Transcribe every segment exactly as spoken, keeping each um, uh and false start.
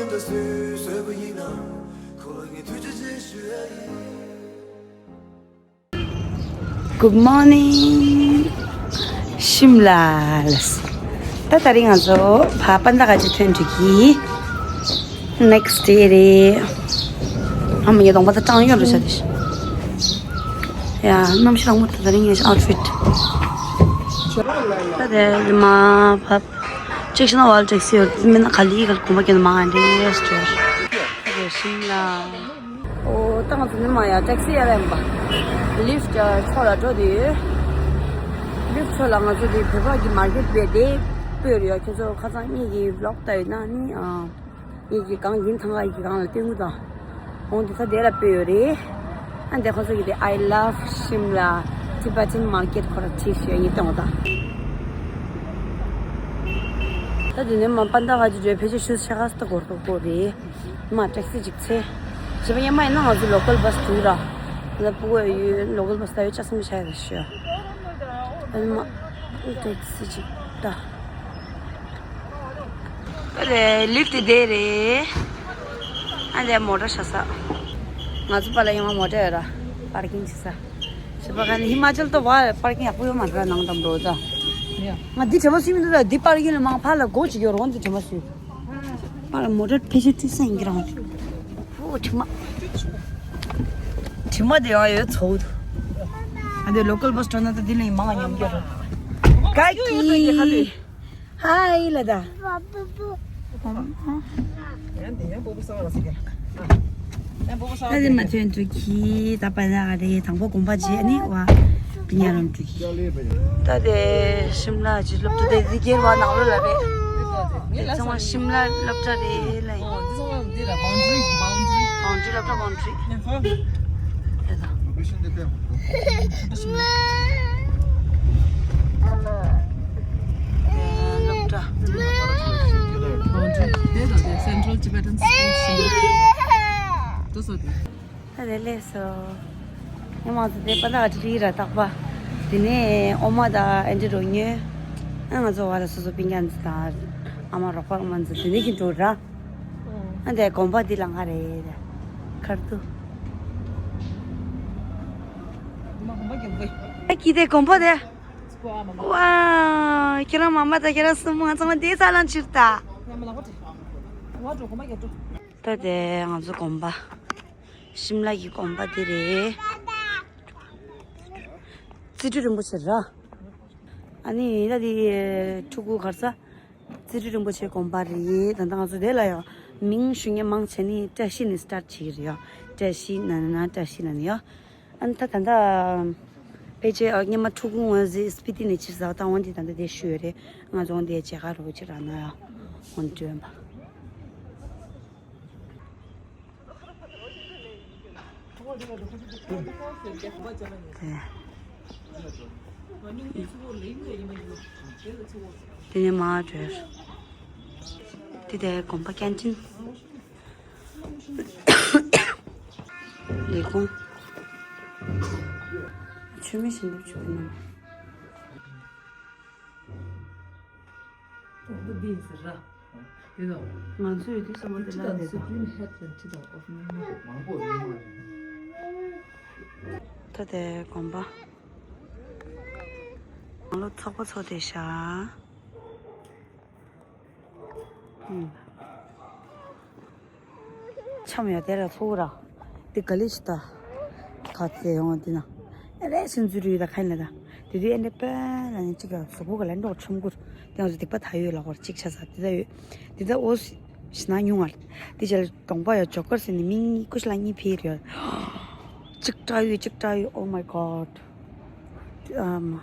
Good morning. ཤིམ་ལ་ལ། ད་དེ་རིང་ང་ཚོ་ཕ་པན་ད་ག་ཅིག་ཐོན་འགྲོ་གི། Next day རེད། ཨ་མ་ཡ་གདོང་པ་ད་སྐྲངས་ཡོད་རེད་ཤག་དེ། ཡ་གནམ་གཤིས་རང་མོ་ད་དེ་རིང་ངའི་outfit། ད་དེ་མ་ཕ་ཅིག་ཤི་ན་ཝལ་ཊེག་སི་ཡོད་མིན་ན་ག་ལི་ག་ལ་གོམ་པ་ཀྱང་མང་ཨ་འདྲེ་སྤྲོད། ད་དེ་ཤིམ་ལ། ཨོ་ད་ང་ཚོ་ནི་མ་ཡ་ཊེག་སི་ཡ་ལ་ཡིན་པ། ལིཕ་ཊི་ཕྱོགས་ལ་འགྲོ་དུས། ལིཕ་ཊི་ཕྱོགས་ལ་ང་ཚོ་དེ་བོད་པ་གི་མར་ཀེ་ཊི་བས་དེ་སྤོས་རེད་ཡ། ཁྱོད་ཚོ་ཁ་སང་གཉིས་ཀྱི་ཝི་ལོག་ལྟ་ཡོད་ན་ནི་ཨ། ངེད་ཀྱི་གང་ཡིན་ཐང་ང་ཡི་གི་གང་ལ་སྟོན་གི་དང་། འོང་དེ་ཚ་དེ་ལ་སྤོས་ཡོད་རེད། ཨ་འདི་ཁོ་ཚོ་གི་དེ་I love Shimla Tibetan market ཁོ་ར་ཅིག་ཞུ་ཡ་ཡིན་གཏོང་དང་། ད་དེ་ནས་མ་པན་ད་ག་ཅིག་བརྗོད་ཕལ་ཆེར་ཤུ་ཤ་ཁ་སྟ་གོར་གོར་གོར་རེད། མ་ཊེག་སི་ཅིག་ཚེ། བྱས་པ་ཡ་མ་ཡིན་ན་ང་ཚོ་ལོ་ཀལ་བྷ་སི་དུག་ར། ང་ལ་སྤུ་གུ་ཡོད་ལོ་ཀལ་བྷ་སི་ད་ཡོད་ཅག་སེམས་ཤ་ཡ་རེད་ཞུ། ཨ་མ་ཊེག་སི་ཅིག་ད། ཨ་རེ་ལིཕ་ཊི་དེ་རེད། ཨ་རེ་མོ་ཊ་ཤ་ས། ང་ཚོ་པ་ལ་ཡང་མོ་ཊ་ཡོད་ར། པར་ཀིང་བྱེད་ས། བྱེད་པ་ག་ནས་ཧི་མ་ཅལ་དུ་བ་པར་ཀིང་ཡག་པོ་ཡོད་མ་རེད་ནང་དམ་རོ་ཙ། ང་འདི་དྲན་པ་སུས་མི་འདུག་ད་འདི་པར་ཀིང་ལ་མང་ཕ་ལ་སྒོ་ཅིག་ཡོད་རོང་འདི་དྲན་པ་སུས། པར་མོ་ཊ་ཕལ་ཆེར་ཏི་སེང་གི་རང་། ཨོ་དྲི་མ། དྲི་མ་དེ་ཡང་ཡོད་ཚོགས་འདུག་ཨ་འདི་ལོ་ཀལ་བྷ་སི་སྤྲོ་ན་ད་འདི་ལ་ཡིན་མང་ཉམས་རྒྱུ་རེད། ག་ཀི། ཧའི་ལ་ད། ད་དེ་མ་ཐོན་འགྲོ་གི་ད་པ་ན་ག་རེ་དང་པོ་དགོན་པ་རྗེས་ནི་བ་པི་ཉ་རང་འགྲོ་གི། ད་དེ་ཤིམ་ལ་ཅི་སློབ་གྲྭ་དེ་དེ་སྒེར་བ་ནང་ལོ་ལ་རེད། དེ་ཚང་མ་ཤིམ་ལ་སློབ་གྲྭ་རེད་ལ་ཡིན། ཨོ་འདི་ཚང་མ་འདི་ར་བང་ཌི་རི་བང་ཌི་རི། བང་ཌི་རི་སློབ་གྲྭ་བང་ཌི་རི། དེ་དང་། སློབ་གྲྭ། Central Tibetan School Singapore. ད་ལས་སོ། ངས་མང་ཚོ་དེ་པ་ད་ཨ་ཏི་རི་ར་རྟག་པ། དེ་ནས་ཨོ་མ་དང་ཨེ་འདྲི་རོ་ཉོས། ཨ་ང་ཚོ་བ་ལ་སོ་སོ་པིན་ཀྱང་ཚོ་དང་། ཨ་མ་རོགས་པ་ཨོ་མ་ཚོ་དེ་ནས་ཀྱི་འགྲོ་ར། ཨ་འདི་དགོན་པ་འདི་ལ་ང་རེད། ཁར་དུ། ཨ་ཀི་དེ་དགོན་པ་དེ། ཝའོ། ཁྱེད་རང་མ་མ་དང་ཁྱེད་རང་སྲུ་མོ་ང་ཚང་མ་དེའི་ས་ལ་འཆིར་ད། ད་དེ་ང་ཚོ་དགོན་པ། ཤིམ་ལ་གི་དགོན་པ་དེ་རེད། རྩིས་སྤྲོད་རིན་པོ་ཆེ་ར། ཨ་ནི་ད་དེ་ཕྲུ་གུ་གར་ས། རྩིས་སྤྲོད་རིན་པོ་ཆེ་དགོན་པ་རེད། ད་ལྟ་ང་ཚོ་དེ་ལ་ཡང་མིང་ཞུ་མཁན་མང་ཆེ་ནི་བཀྲ་ཤིས་ནས་སི་ཊར་བྱེད་ཀྱི་རེད་ཡ། བཀྲ་ཤིས་ན་ན་བཀྲ་ཤིས་ན་ནི་ཡ། ཨ་ནི་ད་ད་ལྟ་ཕལ་ཆེར་ཨ་སྔོན་མ་ཕྲུ་གུ་ངོས་ཟིན་སྤི་ཏི་ནས་ཕྱིར་ཟག་བཏང་བ་འདི་ད་ལྟ་དེ་ཞུ་ཡོད་རེད། ང་ཚོ་འདི་མཇལ་ཁ་རོགས་ཕྱིར་རག་ན་ཡ། འོན་ཏེ་ཡོད་པ། དེ་ནས་མར་འགྲོ། དེ་དེ་དགོན་པ་ཀན་ཊིན། ལས་ཁུངས། མཆོད་མེ་ཞིག་འདེབས་ཆོག་གི་ན། འདི་ཡིན་ཟེར་ར། དེ་དང་། ང་ཚོས་དེ་ཚང་མ་དེ་ལ་དེ་དང་། Supreme Head and Teacher of Myanmar། ད་དེ་དགོན་པ། ང་ལོ་ཚོགས་པ་ཚོགས་དེ་ཤ། འཆམ་ཡ་དེ་ར་ཚོགས་ར། དེ་ག་ལེ་ཞིག་ད། ག་ཚེ་ཡོང་དེ་ན། ཨེ་རེ་སུན་ཟུར་ཡོད་ད་ཁ་ཡིན་ལ་ད། དེ་དུས་ཨེ་འདྲ་པ་ལ་ནི་གཅིག་ག་གཟུགས་པོ་ག་ལ་འགྲོ་ཁྲོམ་སྐོར། དེ་ང་ཚོ་སྡིག་པ་ད་ཡོད་ལ་གོར་གཅིག་ཆ་ས་དེ་ད་ཡོད། དེ་ད་འོ་ཞི་ན་ཉུང་ང་། དེ་ཅལ་གདོང་པ་ཡ་ཇོ་ཀར་ཟེར་ནི་མིང་ཀུ་ཤ་ལ་གཉིས་ཕེ་རེད། གཅིག་སྐྲག་ཡོད་གཅིག་སྐྲག་ཡོད། Oh my god. ཨམ།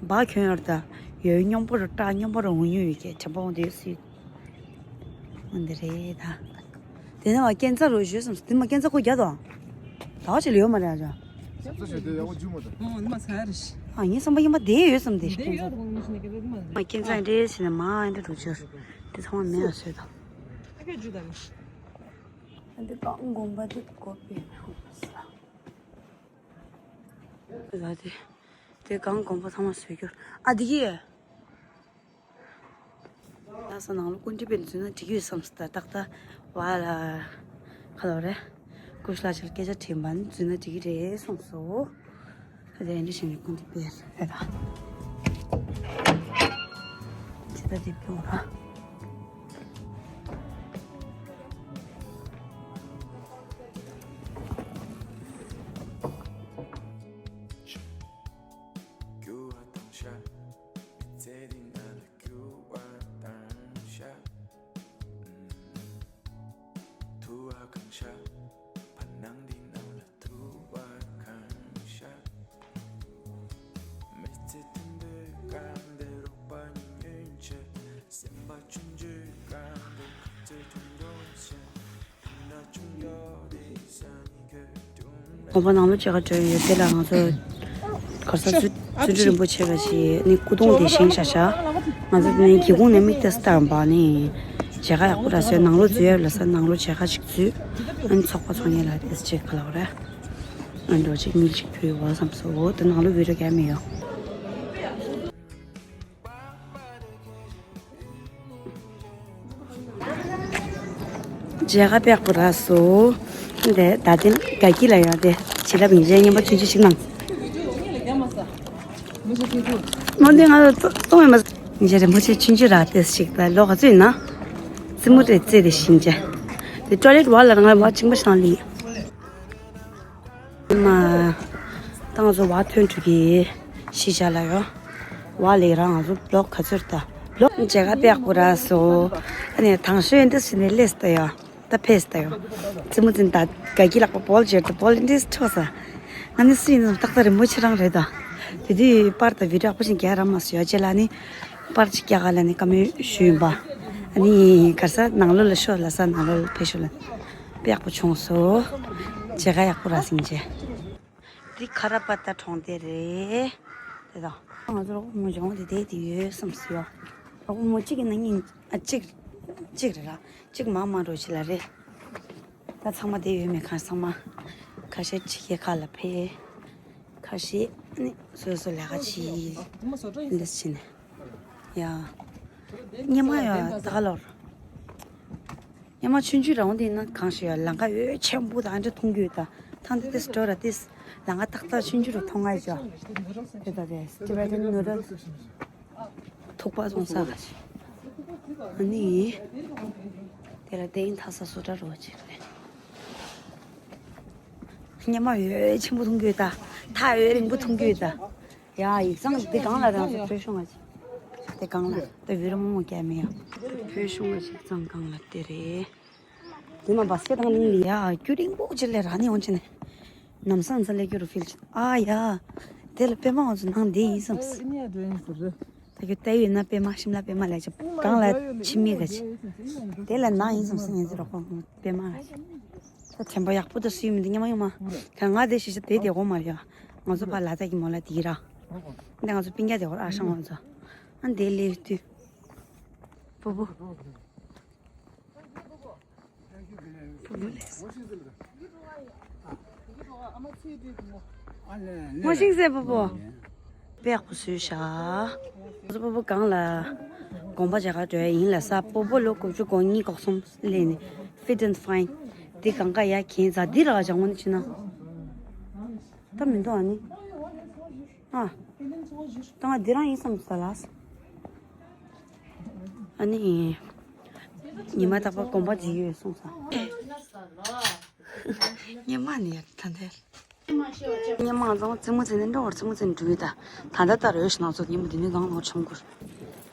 བ་གྱོན་ཡོད་ད། ཡོད་སྙོམས་པོ་རུ་སྐྲག་སྙོམས་པོ་རུ་འུ་ཉོ་ཡོད་ཀྱི་དྲན་པ་འོང་དེ་ཡོད་སྲིད། འོ་འདི་རེད་ད། དེ་ནས་མ་སྐྱེན་ཚ་རུ་བཞུད་སམ་དེ་མ་སྐྱེན་ཚ་ཁོ་རྒྱ་དང་། ད་བ་ཆེ་ལ་ཡོད་མ་རེད་ཨ་ཅག་ས་ཆེ་དེ་ཡག་པོ་བརྒྱུད་མ་ཐུབ། ཨོ་ནི་མ་ཚ་རེད། ཨ་ངའི་བསམ་པ་ཡིན་པ་དེ་ཡོད་སམ་དེ་དེ་སྐྱེན་ཡོད་ཚ། དགོངས་ནི་ཤི་ན་སྐྱེན་ཚ་ཡིན། མ་སྐྱེན་ཚ་ཡིན་དེ་ཟེར་ནས་མ་ཡིན་དེ་རུ་བཅོས། དེ་ཚང་མ་མེད་ལ་བཟོས་དང་། ཨ་ཁྱོད་བརྒྱུད་དང་། ཨ་འདི་གང་དགོངས་པ་འདི་དགོས་པས་མི་ཧུབ་ས། ལ་དེ། དེ་གང་དགོངས་པ་ཚང་མ་བཟོས་རྒྱུ། ཨ་འདི་གི། ལ་ས་ནང་ལ་སྐུ་མགྲོན་པས་འཛུལ་ན་འགྲིག་ཡོད་བསམ་སྟེ་ཏག་ཏག་ བ་ལ་ཁ་ལོ་རེད། ཀུ་ཤ་ལ་ཆལ་སྐད་ཆ་དྲན་པ་ནི་འཛུལ་ན་འགྲིག་གི་རེད་གསུངས་སོ། ད་དེ་འདྲ་བྱས་ནས་ཀུན་ཏུ་སྤེལ་རེད་ད། ཇི་ལྟར་དེ་སྤོང་ར། དགོན་པ་ནང་ལོགས་མཇལ་ཁ་འགྲོ་ཡོད་དེ་ལ་ང་ཚོ་གར་ས་བརྩོན་བརྩོན་འགྲུས་རིན་པོ་ཆེ་ལ་ཞིག་ནི་སྐུ་གདུང་དེ་བཞེངས་བཞག་བཞག་ང་ཚོ་དེ་ནས་སྒེའུ་ཁུང་ནས་མིག་ལྟ་སྟངས་པ་ནི་མཇལ་ཁ་ཡག་པོ་རག་སོང་། ནང་ལོགས་འཛུལ་ཡ་ལ་ས་ནང་ལོགས་མཇལ་ཁ་ཅིག་འཛུལ། ཨ་ནི་ཚོགས་པ་ཚོགས་ཉེ་ལ་དེ་ཅིག་ག་ལ་བ་རེད། ཨ་འགྲོ་ཅིག་མིག་ཅིག་བུད་འོ་བསམ་སོང་། འོ་དེ་ནང་ལོགས་བུད་ར་ག་མི་ཡོང་། མཇལ་ཁ་ཡག་པོ་རག་སོང་། འདི་ད་ཐེངས་དགའ་སྐྱིད་ལ་ཡོང་དེ་བྱིན་རླབས་ཡིན་གྱི་རེད། རྔན་པ་ཆུང་ཆུང་ཞིག་གནང་། མ་འདི་ང་ལ་གཏོང་ཡོད་མ། ཡིན་གྱི་རེད། མོ་ཆེ་ཆུང་ཆུང་རག་དེ་ཞིག་ད་ལོ་ག་ཚོད་ཡིན་ན། རྩེད་མོ་རེད་རྩེད་དེ་ཞིང་ཆ། དེ་ཊོའི་ལེཊ་བ་ལ་ང་བ་གཅིག་པ་ཤང་ལི། མ། ད་ང་ཚོ་བ་ཐོན་འགྲོ་གི། གཞིས་ཆགས་ལ་ཡོད། བ་ལས་རང་ང་ཚོ་བློག་ག་ཚོད་ད། བློག་མཇལ་ཁ་ཡག་པོ་རག་སོང་། ཨ་ནི་དང་ཤོས་འདི་སི་ནས་ལེས་ད་ཡོད། ད་ཕེས་ད་ཡོད། ཙི་མོ་ཙིན་ད་དགའ་སྐྱིད་ལག་པ་བོལ་ཇེར་ད་བོལ་འདི་འཕྲོག་ས། ང་ནི་སུ་ཡིན་ནམ་ཏག་ཏག་རེད། མོ་ཆེ་རང་རེད་ད། དེ་དུས་པར་ད་བི་ཌིའོ་ཡག་པོ་ཞིག་རྒྱག་རག་མ་སོང་། ཡོད་ཅེ་ལ་ནི། པར་ཅིག་རྒྱག་ག་ལ་ནི་བཀའ་མོལ་ཞུས་ཡིན་པ། ཨ་ནི་གར་ས་ནང་ལོགས་ལ་ཤོག་ལ་ས་ནང་ལོགས་ལ་ཕེབས་ཤོག་ལ། དཔེ་ཡག་པོ་བྱུང་སོང་། མཇལ་ཁ་ཡག་པོ་རག་སོང་ཅེ། འདི་ཁ་ར་པ་ཏ་གྲོང་སྡེ་རེད། དེ་དང་། ང་ཚོ་རོགས་མོ་སྦྱོང་དེ་དེ་དེ་ཡོད་བསམ་སོང་། རོགས་མོ་གཅིག་གི་ནང་ཉིན་ཨ་གཅིག་གཅིག་རེད་ར། གཅིག་མང་མང་རོགས་ཆེ་ལ་རེད། ད་ཚང་མ་དེ་ཡོད་མེད་གང་ཚང་མ། ཁ་ཤས་ཕྱི་རྒྱལ་ཁག་ལ་ཕེབས། ཁ་ཤས་ནི་སོ་སོ་ལས་ཀ་བྱེད། འདི་བྱེད་ནས། ཡ། སྙེ་མ་ཡ་ད་ལོར། སྙེ་མ་ཆུང་ཆུང་རང་དེ་ན་གང་ཞིག་ཡ་ལང་ཀ་ཡོད་ཆེན་པོ་དང་འདྲ་མཐོང་རྒྱུ་ད། ཐང་དེ་ཏིས་འགྲོ་ར་ཏིས། ལང་ཀ་ཏག་ཏག་ཆུང་ཆུང་རུ་མཐོང་ང་ཡ། དེ་ད་དེ་Tibetan noodle། ཐུག་པ་བཙོང་ས་ག་ཞིག་ཨ་ནི། དེ་ལ་དེ་ཡིན་ཐ་ས་སོ་ཏྲ་རོ་ཅིག་རེད། སྙེ་མ་ཡོད་ཆེན་པོ་མཐོང་རྒྱུ་ད། ཐག་ཡོད་རིང་པོ་མཐོང་རྒྱུ་ད། ཡ་ཡིག་ཚང་འདི་གང་ལ་རང་ཚོ་བོད་གཞུང་ལ་ཅིག་དེ་གང་ལ་དེ་བོད་ར་མོ་མོ་རྒྱ་མི་ཡ། བོད་གཞུང་ལ་ཅིག་ཚང་གང་ལ་དེ་རེད། དེ་ན་བ་སེ་དང་ནི་ཡ་རྒྱུ་རིང་པོ་ཅིག་ལས་ར་ནི་འོང་ཅི་ནས། ནམ་སང་ཚ་ལས་རྒྱུ་རུ་ཕིལ་ཅིག་ཨ་ཡ། དེ་ལ་པད་མ་ང་ཚོ་ནང་འདི་ཡིན་བསམ། ད་རྒྱུ་ལྟ་ཡོད་ན་པད་མ་ཤིམ་ལ་པད་མ་ལས་ཅིག་གང་ལ་ཕྱི་མི་ག་ཅིག་དེ་ལ་ནང་ཡིན་བསམ་སེ་ངེད་ཚོ་རོགས་པ་པད་མ་ག་ཅིག་ད་དྲན་པ་ཡག་པོ་ད་སུ་ཡིན་མི་འདུག་སྙམ་ཡོང་མ། ད་ང་དེ་ཤི་ཤ་དེ་དེ་གོ་མ་རེད་ཡ། ང་ཚོ་ཕ་ལ་དྭགས་ཀྱི་མོ་ལ་དེ་ར། འདི་ང་ཚོ་སྤུན་ཀྱག་དེ་གོ་ཨ་ཤང་ང་ཚོ། ཨ་འདི་ལེ་དུས། པོ་པོ། པོ་པོ་ལེ། ངོ་ཤིང་ཟེར་པོ་པོ། དཔེ་ཡག་པོ་བཟོས་ཤག་ང་ཚོ་པོ་པོ་གང་ལ། དགོན་པ་མཇལ་ཁ་འགྲོ་ཡ་ཡིན་ལ་ས་པོ་པོ་ལོ་དགུ་བཅུ་གོ་གཉིས་གོ་གསུམ་སླེབས་ནས་Fit and Fine། འདི་གང་ག་ཡ་གྱེན་ཛ་འདི་ར་ག་ཅང་ངོ་ནི་ཕྱིན་ན། ད་མི་འདུག་ཨ་ནི། ཨ། ད་ང་འདི་རང་ཡིན་བསམ་ས་ལ། ཨ་ནི། ཉི་མ་རྟག་པར་དགོན་པ་འཛིན་ཡོད་གསུངས་ས། ཉི་མ་ནི་ད་འདི། ཉི་མ་ང་ཚོ་རྩེད་མོ་རྩེ་ནས་འགྲོ་བར་རྩེད་མོ་རྩེ་ནས་འགྲོ་ཡོད་ད། ད་ལྟ་ལྟར་ཡོད་ཤི་ན་ཚོ་ཉི་མ་འདི་ནས་གང་ལོག་ཆོམ་གུར།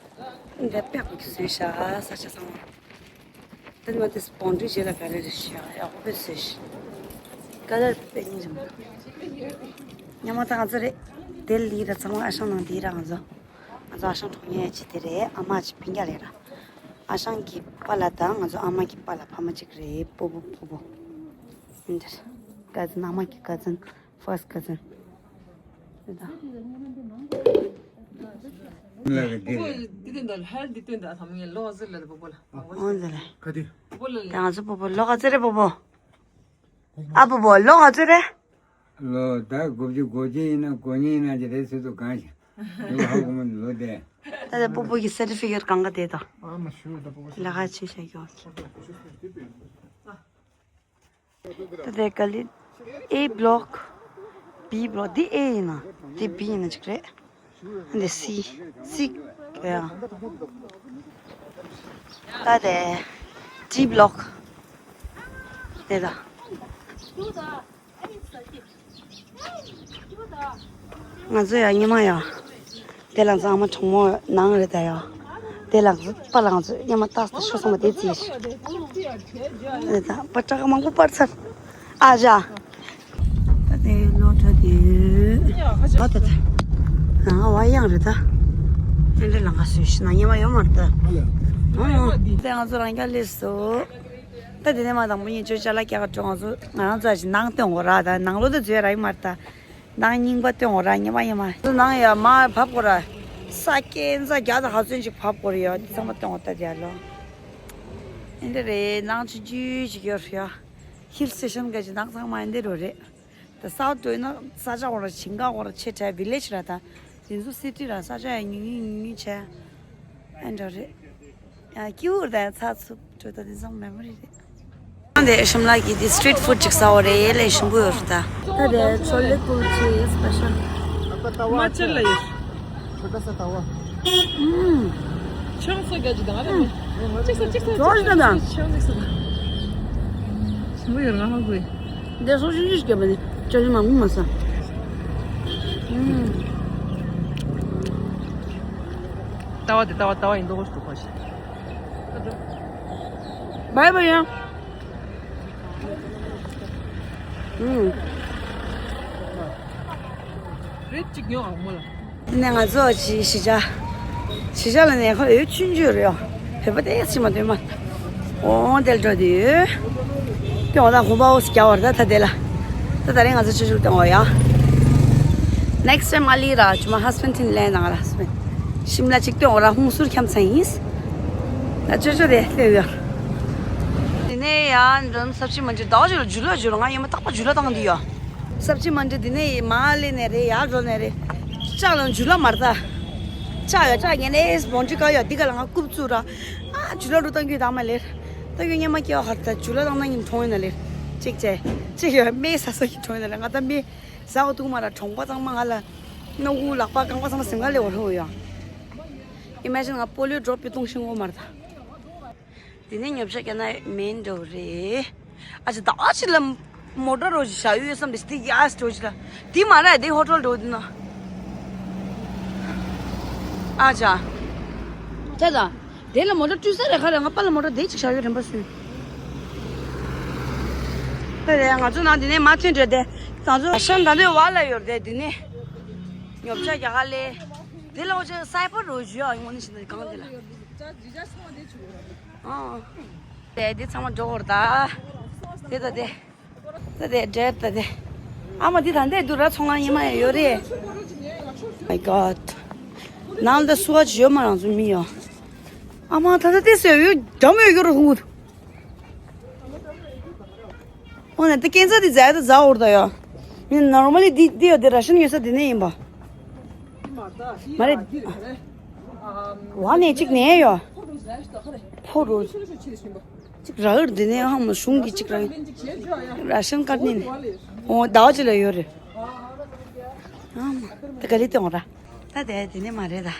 འདི་པེག་གི་བཟོས་ཤག་ས་ཆ་ཚང་མ། དེ་ནས་དེ་སྤོན་ཏི་རྗེས་ལ་ག་རེ་རེད་ཤག་ཡག་པོ་བཟོས་ཤག་ཀ་ལར་དཔེ་སྙིང་རྗེ་མོ། ཉི་མ་ད་ང་ཚོ་རེད། དེ་ལི་ར་ཚང་མ་ཨ་ཞང་ནང་འདི་ར་ང་ཚོ། ང་ཚོ་ཨ་ཞང་གྲོགས་ཉེ་ཅི་དེ་རེད། ཨ་མ་ཅི་སྤུན་ཀྱག་རེད་ར། ཨ་ཞང་གི་པ་ལགས་དང་ང་ཚོ་ཨ་མ་གི་པ་ལགས་ཕ་མ་གཅིག་རེད། པོ་པོ་པོ་པོ། འདིར། ཀ་ཛིན་ཨ་མ་གི་ཀ་ཛིན། ཕར་སི་ཀ་ཛིན། རེད་ད། ལགས་ཀྱི་འདི་རེད། འདི་དོན་དག་ཧལ་འདི་དོན་དག་ཐ་མ་ངས་ལོ་ཟེར་ལ་པོ་པོ་ལ། འོང་ཟེར་ལ། ག་དུས། པོ་པོ་ལ་ལ། ད་ང་ཚོ་པོ་པོ་ལོ་ག་ཚོད་རེད་པོ་པོ། ཨ་པོ་པོ་ལོ་ག་ཚོད་རེད། ལོ་ཟླ་དགུ་བཅུ་གོ་གཅིག་ཡིན་ན་གོ་གཉིས་ཡིན་ན་ཅི་རེད་ཟེར་དུ་གང་ཞིག་ཡུ་ཧ་གོ་མོ་ལོ་དེ། ད་ལྟ་སྤོ་བོ་གི་སར་ཊི་ཕི་ཀེཊ་གང་ག་དེ་དང་། ལ་ཁ་ཆེ་ཤ་གི་འོ། ད་ལྟ་ག་ལི་A block, B block, འདི་A ཡིན་ན། འདི་B ཡིན་ན་ཅིག་རེད། འདི་C, C ཡ། ད་དེ་D block དེ་ད། ང་ཚོ་ཡ་ཉི་མ་ཡ། དེ་ལ་ཚང་མ་གྲོགས་མོ་ནང་རེད་ད་ཡ། དེ་ལ་ཚོ་པ་ལ་ང་ཚོ་ཉི་མ་ཏག་ཏག་ཤོ་སོང་བ་དེ་ཙི། དེ་ད་པ་ཏྲ་ཀ་མང་པོ་པར་ཚར། ཨ་ཇ། ད་དེ་ལོ་ཁྲ་དེ། ཨ་ད་ད། ནང་བ་ཡང་རེད་ད། ཨེ་འདྲ་ལང་ཁ་སུས་ཤི་ན་ཉི་མ་ཡོད་མ་རེད་ད། ཨ་དེ་ང་ཚོ་རང་རྒྱ་ལས་སོ། ད་དེ་ནས་མ་དང་པོ་ཉིན་བཅོ་ཅ་ལག་རྒྱག་ག་འགྲོ། ང་ཚོ་ང་རང་ཚོ་ཅི་ནང་སྟོན་འོ་ར་ད་ནང་ལོ་ད་འཛུལ་ར་ཡི་མ་རེད་ད། ནང་རྙིང་པ་སྟོན་འོ་ར་ཉི་མ་ཉི་མ། ནང་ཡ་མ་བབ་གོ་ར། ས་སྐྱེ་ས་རྒྱ་དང་ཧ་ཚོན་ཅིག་བབ་གོ་ར་ཡ་དེ་ཚང་མ་སྟོན་འོ་ད་དེ་ལོ། ཨེ་འདྲ་རེད། ནང་ཆུང་ཆུང་ཅིག་ཡོད་རེད་ཡ། ཧིལ་སི་ཊེ་ཤན་ག་ཅིག་ནང་ཚང་མ་ཨེ་འདྲ་རོ་རེད། ད་སའུ་ཐ་འོ་ན་ས་ཆ་འོ་ར་ཞིང་ཁ་འོ་ར་ཆེ་ཕྲ་བི་ལེ་ཇི་ར་ད། དེ་ཚོ་སི་ཊི་ར་ས་ཆ་ཡ་ཉུང་ཉུང་ཉུང་ཉུང་ཆེ། ཨེ་འདྲ་རེད། ཡ་ཀྱུ་ར་ད་ཚ་ཚུབ་འགྲོ་ད་དེ་ཚང་མེ་མོ་རི་རེད། ཨ་འདི་ཤམ་ལ་གི་དེ་སི་ཊི་རིཊ་ཕུཌ་ཅིག་ཟ་འོ་རེད། ལས་ཞིམ་པོ་ཡོད་རེད་ད། ད་དེ་ཆོ་ལེ་ཀུལ་ཆེ་སི་པེ་ཤལ། ཧི་མ་ཅལ་ལ་ཡོད། छोटा सा तवा। ཆང་ས་ག་ཅི་དང་རེད། ཅིག་ས་ཅིག་ས་ཅོར་ས་དང་། ཆང་ཅིག་ས་དང་། ཞིམ་པོ་ཡོད་ང་ཧ་གོ་ཡི། འདི་སོ་ཞིམ་ཞིག་སྐྱེས་པ་ནི་ཅོ་ཞིམ་མང་མོ་མ་ས། ཏ་བ་དེ་ཏ་བ་ཏ་བ་ཡིན་མདོག་ཁ་ཞིག་འདུག་ག་ཞིག། བའི་བའི་ཡང་། ཨུམ། རེད་ཅིག་ཉོ་ཨ་མོ་ལ། དེ་ནས་ང་ཚོ་ཅི་གཞིས་ཆགས། གཞིས་ཆགས་ལ་ནས་ཁོ་འོད་ཆུང་ཆུང་རེད། བོད་པ་ཏོག་ཙམ་མ་སྟོན་མ། འོང་དེ་ལ་འགྲོ་དུས། སྟོན་འོ་ད་ཧོ་པ་འོ་སི་རྒྱ་བར་ད་ད་དེ་ལ། ད་ད་རེས་ང་ཚོ་ཆུ་ཆུར་སྟོན་འོ་ཡ། Next time ཨ་ལི་ར་ཅུ་མ་ཧས་བྷེན་ཌི་ཐིན་ལན་ནང་ར་ཧས་བྷེན་ཌི། ཤིམ་ལ་ཅིག་སྟོན་འོ་ར་ཧུང་སུར་འཁྱམ་ཚན་ཡིན། ད་ཆུ་ཆུ་རེད་སྟོན་ཡོད། དེ་ནས་ཡ་འགྲོ་ས་བཅུ་མ་འདྲི་ཟླ་བ་ཅིག་ལ་འཇུ་ལ་འཇུ་ལ་ང་ཡོད་མ་རྟག་པ་འཇུ་ལ་བཏང་དུས་ཡ། ས་བཅུ་མ་འདྲི་དེ་ནས་མ་ལེ་ནས་རེད་ཡ་འགྲོ་ནས་རེད། ལྕགས་ལ་འཇུ་ལ་མར་ད། ལྕགས་ཡ་ལྕགས་ངན་ནས་བོང་ཁྲི་ཀ་ཡ་འདི་ག་ལ་ང་རྐུབ་བཙུགས་ར། ཨ་འཇུ་ལ་འགྲོ་བཏང་རྒྱུ་དང་མ་ལེར། ད་ཡོད་ཉེ་མ་སྐྱེ་བ་ཧར་ད་འཇུ་ལ་བཏང་ན་ཉིན་གྲོང་ཡིན་ན་ལེར། ཅིག་བྱས། ཅིག་ཡོད་མེ་ས་ས་ཀྱི་གྲོང་ཡིན་ན་ལེར་ང་ད་མེ། ཟ་འོ་འདུག་མ་ར་གྲོང་པ་ཚང་མ་ང་ལ། སྣ་ཁུག་ལག་པ་རྐང་པ་ཚང་མ་སེམས་ཁ་ལས་འོར་ཧོ་ཡ། Imagine ང་པོ་ལིའོ་ཌོབ་པི་གཏོང་ཤིང་འོ་མར་ད། དེ་ནས་ཉོ་ཆ་སྐྱེ་ན་མེན་འགྲོ་རེད། ཨ་ཅེ་ད་ཨ་ཅེ་ལ་མོ་ཊ་རོ་ཞིག་བཞག་ཡོད་བསམ་དེ་དེ་ཡ་སི་འགྲོ་ཞིག་ལ། དེ་མ་ར་དེ་ཧོ་ཊེལ་འགྲོ་དེ་ན། ཨ་ཅེ། ཁྱེད་ད། དེ་ལ་མོ་ཊ་བཀྲུས་ས་རེད་ཁ་རེད། ང་པ་ལ་མོ་ཊ་དེ་ཅིག་བཞག་ཡོད་རིམ་པ་སུས། དེ་རེད་ང་ཚོ་ནང་དེ་ནས་མ་ཐོན་འདྲ་དེ། ང་ཚོ་ཤམ་ད་འདོད་བ་ལ་ཡོད་དེ་དེ་ནས། ཉོ་ཆ་རྒྱ་གར་ལས། དེ་ལ་འོ་ཅེ་སའི་པར་རོ་ཞུ་ཡ་ཡོང་ནི་ཞིག་ན་གང་དེ་ལ། ཨ། དེ་དེ་ཚང་མ་འགྲོ་བར་ད། དེ་ད་དེ། ད་དེ་འདྲེ་ད་དེ། ཨ་མ་དེ་ད་འདྲེ་འདུག་ར་ཚོང་ཁང་ཉི་མ་ཡང་ཡོད་རེད། My God། ནང་ལ་ད་སུ་བ་ཅི་ཡོད་མ་རང་ཚོ་མི་ཡོད། ཨ་མ་ད་ད་དེ་སུ་ཡོད་འདྲ་མོ་ཡོད་ར་ཧུ། འོ་ན་ད་ཀན་ས་དེ་ཛ་ད་ཛ་འོར་ད་ཡོད། མི་ནོར་མལ་ལི་དེ་དེ་ཡོད་དེ་ར་ཤན་ཡོད་ས་དེ་ནས་ཡིན་པ། མ་རེད། ཝ་ནས་གཅིག་ནས་ཡོད། ཕོ་རུ། གཅིག་ར་འུར་འདི་ནས་ཧ་མ་གཞུང་གི་གཅིག་ར། ར་ཤན་ཀར་ནི་ནས། འོ་ཟླ་བ་གཅིག་ལ་ཡོད་རེད། ཨ་མ། ད་ག་ལི་སྟོན་ར། ད་དེ་དེ་ནས་མ་རེད་ད།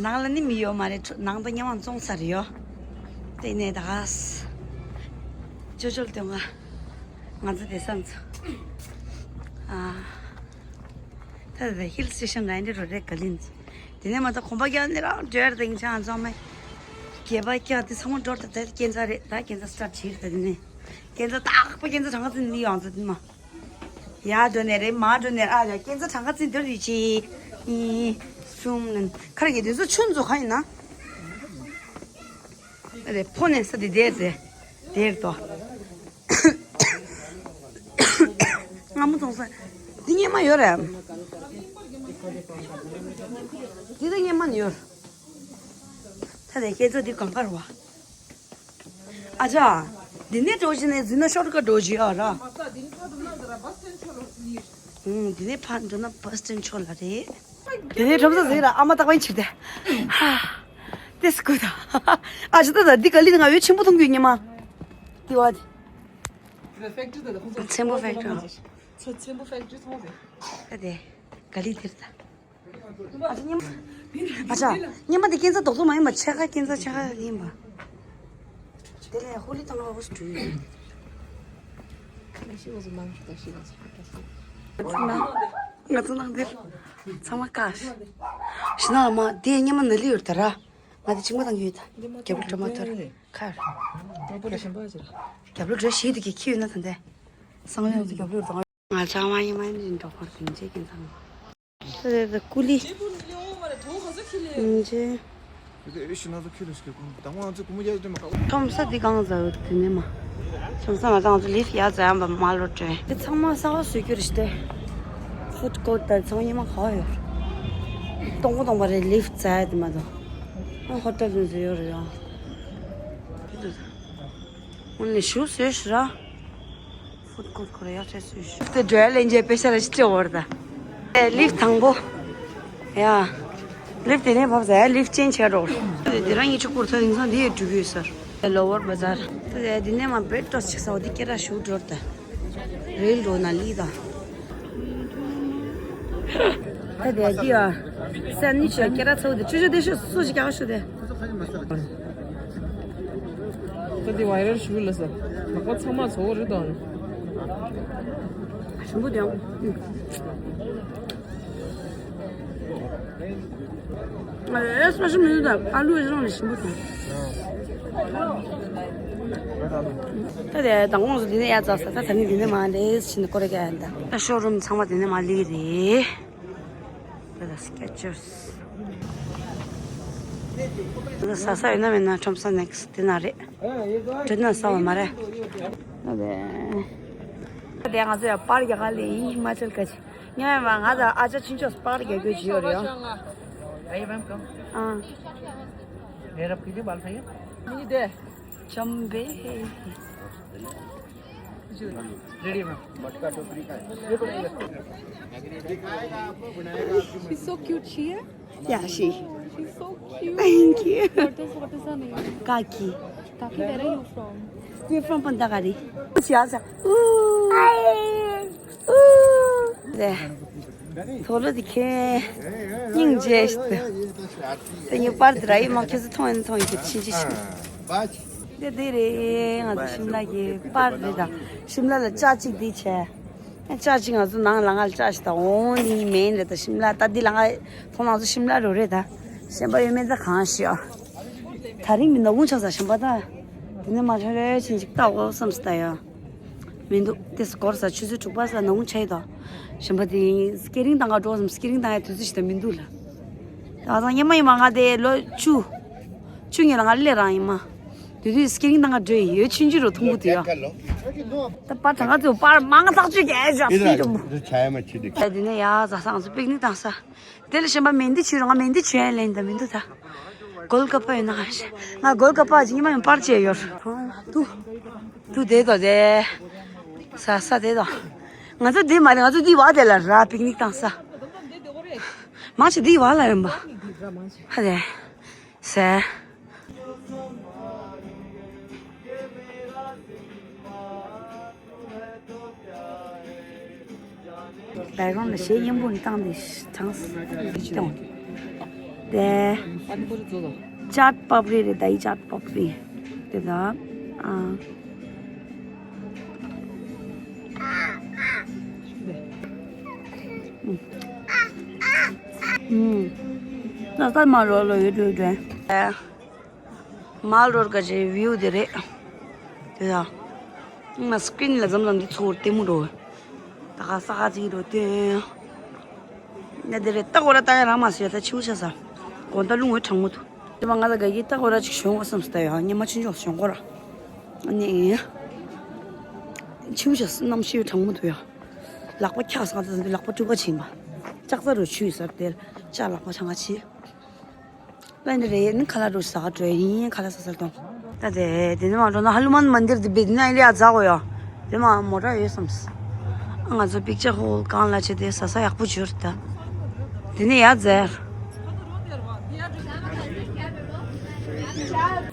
ནང་ལ་ནི་མི་ཡོད་མ་རེད། ནང་ད་ཉ་མ་བཙོང་ས་རེད་ཡོད། དེ་ནས་ད་ག་ཅོ་ཅོ་ལ་སྟོན་ག་ང་ཚོ་དེ་བསམ་ཚོ། ཨ། ད་ད་ཧིལ་སི་ཊེ་ཤན་ལ་འདི་རོ་རེད་ག་ལིན། དེ་ནས་མ་ད་གོམ་པ་རྒྱག་ནི་རང་འདྲེར་དེང་ཆ་ང་ཚང་མ། སྒལ་པ་རྒྱག་དེ་ཚང་མ་འགྲོ་ད་ད་སྐྱེ་འཛའ་རེད། ད་སྐྱེ་འཛའ་སི་ཊར་བྱེད་ད་དེ་ནས། སྐྱེ་འཛའ་རྟག་པ་སྐྱེ་འཛའ་གྲངས་ཀ་ཙམ་ནི་ཡོང་ཚོ་དེ་མ། ཡར་འགྲོ་ནས་རེད་མར་འགྲོ་ནས་ཨ་ཡ་སྐྱེ་འཛའ་གྲངས་ཀ་ཙམ་འདིར་རེད་གཅིག་གཉིས། གསུམ། ཁ་ར་གི་དེ་ཚོ་ཆུན་ཚོ་ག་ཡིན་ན། རེད་ཕོ་ནས་ས་དེ་དེར་རེད། དེར་དོ། སྔ་མོ་ཚོང་ས། འདི་སྔོན་མ་ཡོད་རེད། འདི་ད་སྔོན་མ་ནས་ཡོད། ད་དེ་སྐྱེ་འཛའ་འདི་གང་གར་བ། ཨ་ཅག་འདི་ནས་འགྲོ་བཞིན་ནས་འཛུལ་ན་ཤོར་ཀ་འགྲོ་བཞིན་ཡོད་ར། ཨང་། འདི་ནས་ཕར་འགྲོ་ན་བྷ་སི་སི་ཊེན་ཕྱོགས་ལ་རེད། དེ་ནས་ཁྲོམ་ས་ཟེར་ར་ཨ་མ་རྟག་པར་ཕྱིར་ཏེ། ཧ། ཏེ་སི་ཀོ་ད། ཨ་ཅི་ད་ད་འདི་ག་ལི་ང་འོད་ཆེན་པོ་མཐོང་གི་ཉི་མ། དེ་བ་དེ། ཆེན་པོ་ཕེག་ཊི་རི། ཆེན་པོ་ཕེག་ཊི་རི་མཐོང་དེ། ད་དེ་ག་ལི་དེར་ད། ཨ་ཅག་ཉི་མ། ཨ་ཅག་ཉི་མ་དེ་སྐྱེ་འཚར་རྡོག་རྡོག་མ་ཡིན་པ་ཕྱེད་ཀ་སྐྱེ་འཚར་ཕྱེད་ཀ་ཡིན་པ། དེ་ལས་ཧོ་ལི་དང་ཧོ་སི་ཀྲུའུ། ང་ཚོ་ནང་འདིར་ཚང་མ་ཀ་ཤི། ཤི་ན་མ་དེ་ཉི་མ་ན་ལི་ཡོད་ད་ར། ང་དེ་ཅིག་མ་དང་ཡོད་ད། རྒྱབ་ལོ་གྲོ་མ་ཐོར་ཁར། རྒྱབ་ལོ་གྲོ་ཞིག་དེ་གི་ཁྱི་ཡོད་ན་ད་འདས། སང་ལོ་ཡང་རྒྱབ་ལོ་དང་། ང་ཚང་མ་ཉི་མ་ཡིན་འགྲོ་ཁར་དེང་ཅིག་གི་ཚང་མ། ད་དེ་ད་ཀུ་ལི། ཨིན་ཇི། དེ་ཨེ་ཤི་ན་ཚོ་ཁྱི་ལ་ཞིག་གོ་དང་བང་ཚོ་ཀུ་མུ་རྒྱལ་དེ་མ་ཁ། ཁྲོམ་ས་འདི་གང་ཟ་འོ་དེ་ནས་མ། ཁྲོམ་ས་ང་ཚང་ཚོ་ལིབ་ཡ་ཛ་ཡམ་པ་མ་ལོ་དྲན། དེ་ཚང་མ་ས་བ་བཟོས་རྒྱུ་རེད་ཤི་དེ། ཧྥུ་ཌི་ཀོར་ཊི་དང་ཚང་མ་ཉི་མ་ག་བ་ཡོད། སྟོང་པ་སྟོང་པ་རེད་ལིབ་ཛ་ཡ་དེ་མ་གཏོགས། ཨ་ཧོ་ཊེལ་དེ་ཚོ་ཡོད་རེད་ཡ། དེ་ཚོ། འོ་ནས་ཞུ་བཟོས་ཤི་ར། ཧྥུཌ་ཀོརཊ་ཁོ་ར་ཡག་ཤོས་སུ་ཞུ། དེ་འགྲོ་ཡ་ལན་ཆེ་པེ་ཤ་ར་ཅི་ཅི་འོར་ད། ཨེ་ལིབ་དང་པོ། ཡ། ལིབ་དེ་ནས་བབས་ཟ་ཡ་ལིབ་ཅན་ཆེ་རོ། དེ་རང་ཉིད་ཆུ་ཁུར་ཚོ་ཡིན་ཙང་དེ་ཡོད་འགྲུབ་ཡོད་ཟེར། ཨེ་ལོ་ཝར་བ་ཛར། དེ་དེ་ནས་མ་བེད་ཏོ་ཅིག་ས་འོ་དེ་སྐད་ར་ཞུ་འགྲོར་ད། རེལ་འགྲོ་ན་ལི་ད། ད་དེ་དེ་ཡ། སེན་ནི་ཆོས་སྐད་ར་ཚོ་དེ་ཆུ་ཆུ་དེ་ཤོད་སུ་ཞིག་རྒྱག་ཤོད་དེ། ད་དེ་བའི་རལ་ཞུ་ལ་ས། ལག་པ་ཚང་མ་ཚོ་རེད་དང་། ཞིམ་པོ་དེ་ཡང་། ཨེ་སོ་ཞིམ་མི་འདུག་ད་ཨ་ལུ་ཨེ་རང་ལ་ཞིམ་པོ་དང་། ད་དེ་དང་དགོང་སུ་དེ་ནས་ཡ་ཙག་ས་ད་ད་ནི་དེ་ནས་མ་ལས་ཕྱིན་ཀོ་རེ་ག་ཡ་ད། ད་ཤོ་རུམ་ཚང་མ་དེ་ནས་མ་ལས་རེད། དེ་ལ་སི་ཀེ་ཅར་སི། དེ་ལ་ཟ་ས་ཡོད་ན་མེད་ན་ཁྲོམ་ས་ནེག་སི་དེ་ན་རེད། དེ་ན་ཟ་བ་མ་རེད། དེ་ང་ཚོ་ཡང་པར་རྒྱག་ག་ལས་ཡིན་ཧི་མ་ཅལ་ག་ཅི། ཉེ་བའི་ང་དང་ཨ་ཅག་ཆུང་ཆུང་པར་རྒྱག་རྒྱུ་ཅི་ཡོད་རེད་ཡ། ཨ། ཅམ་པེ། She's so cute, she. Yeah, she. She's so cute. Thank you. What is, what is her name? Kaki. Kaki, where are you from? We're from Pandagari. She also. Ooh. Ooh. There. ཐོ་ལོ་དེ་ཁེ། སྙིང་རྗེ་ཞིག་ཏུ། དེ་ཉིད་པར་དེ་ར་ཡི་མ་ཁྱེད་ཚོ་མཐོང་ཡིན་མཐོང་ཡིན་གྱི་ཕྱིན་ཅི་ཞིག་དེ་དེ་རེད་ང་ཚོ་ཤིམ་ལ་གི་པར་རེད་ད། ཤིམ་ལ་ལ་ལྕགས་གཅིག་དེ་བྱས། ལྕགས་གཅིག་ང་ཚོ་ནང་ལ་ང་ལ་ལྕགས་ཤིག་ད་འོང་ནི་མེན་རེད་ད་ཤིམ་ལ་ད་འདི་ལ་ང་ཐོང་ང་ཚོ་ཤིམ་ལ་རོ་རེད་ད། གཞན་པ་ཡོད་མེད་ད་གང་ཤེས་ཨ། ད་རིང་མི་ནག་ཁུང་ཆགས་ས་གཞན་པ་ད། དེ་ནས་མ་ཧྲ་རེ་ཕྱིན་ཅིག་ལྟ་འོ་བསམ་སི་ད་ཡ། མི་འདུག་དེ་སྐོར་ས་ཆུ་ཚོད་དྲུག་པ་ས་ནང་ཆ་ཡི་དོ། གཞན་པ་དེ་སྐེ་རིང་བཏང་ག་འགྲོ་བསམ་སྐེ་རིང་བཏང་ཡ་དུས་ཚོད་ཞིག་ད་མི་འདུག་ལ། ད་ང་ཚང་སྙེ་མ་ཡིན་མ་ང་དེ་ལོ་བཅུ། བཅུ་ཉིན་ལ་ང་སླེབས་རང་ཡིན་མ། དེ་དུས་སྐེ་རིང་བཏང་ག་འགྲོ་ཡི་ཡོད་ཆུང་ཆུང་རུ་ཐུང་པོ་དེ་ཡ། ད་པར་གྲངས་ཀ་ཚོ་པར་མང་ཐག་ཆོད་ཀྱི་ཨེ་ཇག་སི་རུ་མོ། ད་དེ་ནས་ཡ་ཟ་ས་ང་ཚོ་པིག་ནིག་བཏང་ས། དེ་ལ་གཞན་པ་མེན་དི་ཆུ་རང་མེན་དི་ཆུ་ཡན་ལེན་ད་མི་འདུག་ད། གོལ་ཀ་པ་ཡོད་ན་ཧ་ཤ། ང་གོལ་ཀ་པ་ཅི་ཉི་མ་ཡང་པར་བཅས་ཡོད། དུ། དུ་དེ་དོ་དེ། ས་ས་དེ་དོ། ང་ཚོ་དེ་མ་རེད་ང་ཚོ་དེ་བ་དེ་ལ་ར་པིག་ནིག་བཏང་ས། མང་ཆེ་དེ་བ་ལ་ཡིན་པ། ཧ་དེ། ས། བའི་ཀོན་ལ་གཞས་སྙན་པོ་ནི་བཏང་སྟེ་གྲངས་སུ་གཏོང་། དེ་ཅཱཊ་པབ་རི་རེད་ད་ཡི་ཅཱཊ་པབ་རི་དེ་ད་ཨ། ད་ལྟ་མ་རོ་ལོ་ཡོད་འགྲོ་འགྲོ། མལ་རོལ་ག་ཅེ་བིའུ་དེ་རེད། དེ་ཡང་། ང་སི་ཀི་རིན་ལ་འཛམ་གླིང་འདི་ཚོར་ལྟད་མོ་འགྲོ། ད་ག་ས་ག་ཅིག་འགྲོ་དེ། ང་དེ་རེད་ལྟ་གོ་ར་ལྟ་ཡ་རང་མ་ཟེར་ད་ཆིའུ་ཆ་ས། དགོང་དག་རླུང་འོད་གྲང་མོ་འདུག་དེ་མ་ང་ལ་ག་གི་ལྟ་གོ་ར་ཅིག་ཞོན་གོ་བསམ་སི་ད་ཡ་ཉི་མ་ཆུང་ཆུང་ཞོན་གོ་ར། ཨ་ནི། ཆིའུ་ཆ་ས་གནམ་གཤིས་གྲང་མོ་འདུག་ཡ། ལག་པ་འཁྱག་ས་ད་ལག་པ་བཀྲུ་བ་བྱིན་པ། ལྕགས་ཚ་རུ་ཆུ་ཡི་སར་དེར་ལྕགས་ལག་པ་ཆང་ག་ཆི། ལན་རེ་ནི་ཁ་ལག་འགྲོ་ཟ་ག་འགྲོ་ཡིན་ཁ་ལག་ཟ་ཟ་གཏོང་། ད་དེ་དེ་ནི་མ་འགྲོ་ན་ཧ་ལུ་མན་མན་དིར་དེ་བེད་ན་ཨེ་ལི་ཨ་ཛ་གོ་ཡ། དེ་མ་མོ་ཊ་ཡོད་བསམས། ང་ཚོ་པིག་ཅར་ཧོལ་གང་ལ་ཆེ་དེ་ཟ་ས་ཡག་པོ་བྱོས་ད། དེ་ནས་ཡར་འཛེགས།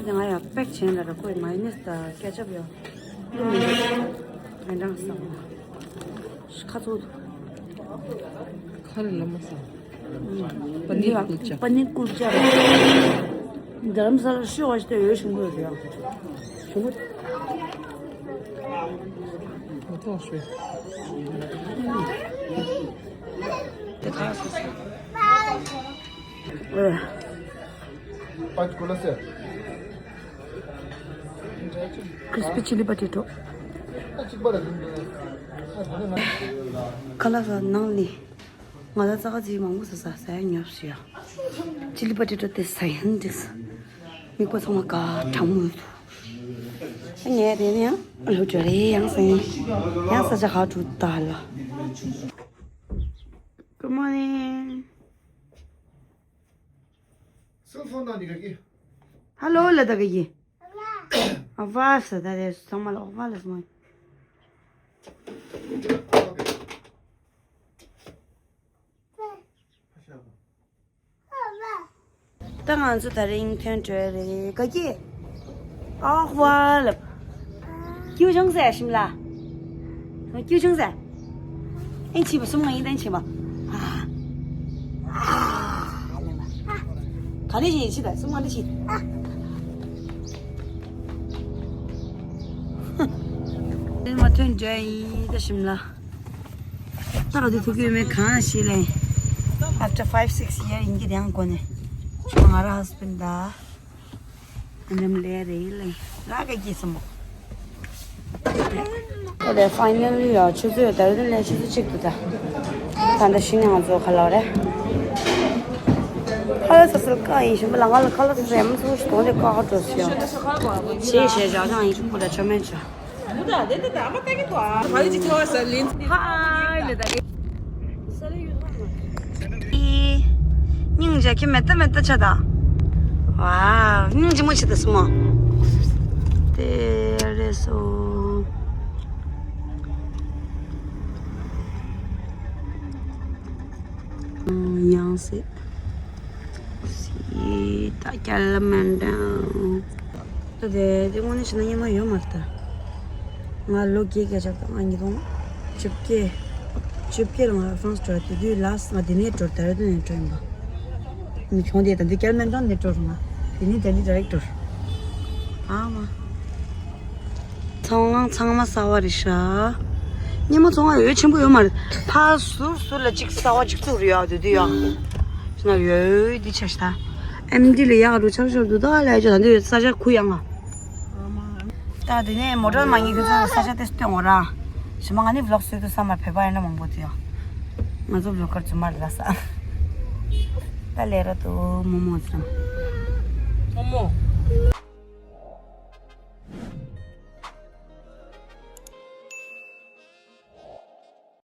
དེ་ང་ཡང་པེག་བྱས་ལ་ར་ཁོའི་མའི་ནེས་དང་ཀེ་ཆབ་ཡོད། མི་འདྲ་བ་ཟ། ཁ་ཚོ། ཁ་ལ་མ་ཟ། པ་ནི་ཀུལ་ཅ། པ་ནི་ཀུལ་ཅ། རྡ་རམ་ས་ལ་ཤོད་བ་ཞིག་ཡོད་བཞིན་པོ་རེད། བཞིན་པོ། མ་ཐོག་ཤོད། དེ་ཁ་ཟ་ཟ། ཨ་ཀུ་ལ་སེ། Crispy chili potato. ཁ་ལག་ནང་ནས་ང་ལ་ཙག་ཙིག་མང་པོ་ཟ་ཟ་ཟ་ཡ་ཉོབ་སོང་ཡ། Chili potato དེ་ཟ་ཡ་འགྲིག་སོང་། མིག་པ་ཚང་མ་དགའ་གྲང་མོ་འདུག་ངས་དེ་ནས་ཡང་ལོ་འབྲས་རེ་ཡང་ཟ་ཡིན། ཡང་ས་ཆ་ཁག་འགྲོ་ད་ལ། Good morning. Cell phone ནང་ནས་ག་གི། Hello ལ་ད་ག་གི། ཨ་ཝ་ས་ད་རེ་ཚང་མ་ལ་ཨོ་ཝ་ལ་སྨོན། ད་ང་ཚོ་ད་རིང་ཐོན་འགྲོ་རེད་ག་གི། ཨོ་ཝ་ལ། ཀྱུ་ཆུང་ཟེར་ཞིམ་ལ། ཀྱུ་ཆུང་ཟེར། ཨེ་ཆི་བ་སུམ་ང་ཡིན་ད་ཆི་བ། ཨ། ཨ། ག་ནས་ཤི་ཤི་ད་སུམ་ང་ད་ཤི། ཨ། ཨེ་མ་ཐོན་འདྲ་ཡིན་ད་ཞིམ་ལ། ད་ག་དུས་ཐུག་གི་མེད་གང་ཤི་ལེ། After five six year ཡིན་གྱི་རེད་ཡང་གོ་ནས། ང་ར་husband ད། ཨ་ནེམ་ལས་རེད་ལེ། ར་ག་གི་སམ་བོ། ཨོ་ལེ་ཕའི་ནལ་ལི་ཡ་ཆུ་ཚོད་ད་རེད་ལེ་ཆུ་ཚོད་གཅིག་ཏུ་ད། ད་འདི་ཤི་ནས་ང་ཚོ་ཁ་ལོ་རེད། ཁ་ལག་ས་སར་ཀ་ཡིན་ཞིམ་པོ་ལ་ང་ལ་ཁ་ལག་ས་སར་ཡམ་ཚུ་ཞིག་གཏོང་དེ་ཀ་ཁ་འགྲོ་སི་ཡ། ཆེ་ཞེ་བཞག་ཀྱང་ཡིན་ཞིག་པོ་ལ་ཆོ་མེད་ཆོ། ཧའི་ལེ་ད་གི། སྙིང་རྗེ་ཁྱི་མེད་ད་མེད་ད་ཆ་ད། ཝའོ། སྙིང་རྗེ་མོ་ཆེ་ད་སུ་མོ། དེ་རེད་སོ། ཡང་སྲིད། སི་ད་སྐྱ་ལ་མན་དང་། ད་དེ་དེ་དངོས་གནས་བྱས་ན་སྙན་མ་ཡོད་མ་རེད་ད། ང་ལོ་བརྒྱད་བརྒྱད་ཆགས་ད་ང་ཉིས་སྟོང་བཅོ་བརྒྱད། བཅོ་བརྒྱད་ལ་ང་ཧྥ་རན་སི་འགྲོ་དེ་དུས་ལ་ང་དེ་ནས་འགྲོ་ད་རེད་དེ་ནས་འགྲོ་ཡིན་པ། མི་ཆུང་དེ་ད་འདི་སྐྱ་ལ་མན་དང་ནས་འགྲོ་རུང་ང་དེ་ནས་ད་འདི་direct་འགྲོ། ཨ་མ། ཚོང་ཁང་ཚང་མ་གསར་བ་རེད་ཤག་ཉི་མ་ཚོང་ཁང་འོས་ཆེན་པོ་ཡོད་མ་རེད། ཕར་ཟུར་ཟུར་ལ་གཅིག་གསར་བ་གཅིག་བཙུགས་རེད་ཡ་དེ་དུས་ཡ། ཅི་ན་ཡོད་འདི་ཆ་ཤ་ད། ཨེམ་ཌི་ལ་ཡག་རུ་ཆག་ཆག་འདུག་ད་ལས་ཅོ་ད་འདི་ས་ཆ་ཁུ་ཡང་ང་། ད་དེ་ནས་མོ་ཊ་མ་ཉིད་ཁྱོད་ཚོ་ས་ཆ་དེ་སྟོན་འོ་ར། ཞི་མ་ང་ནི་vlog་བཟོས་འདུག་བསམ་པ་བོད་པ་ཡིན་ན་མང་པོ་དེ་ཡ། ང་ཚོ་vlogger་རྫུན་མ་རེད་ལ་ས། ད་ལས་ར་དུ་མོ་མོ་ཙམ། མོ་མོ།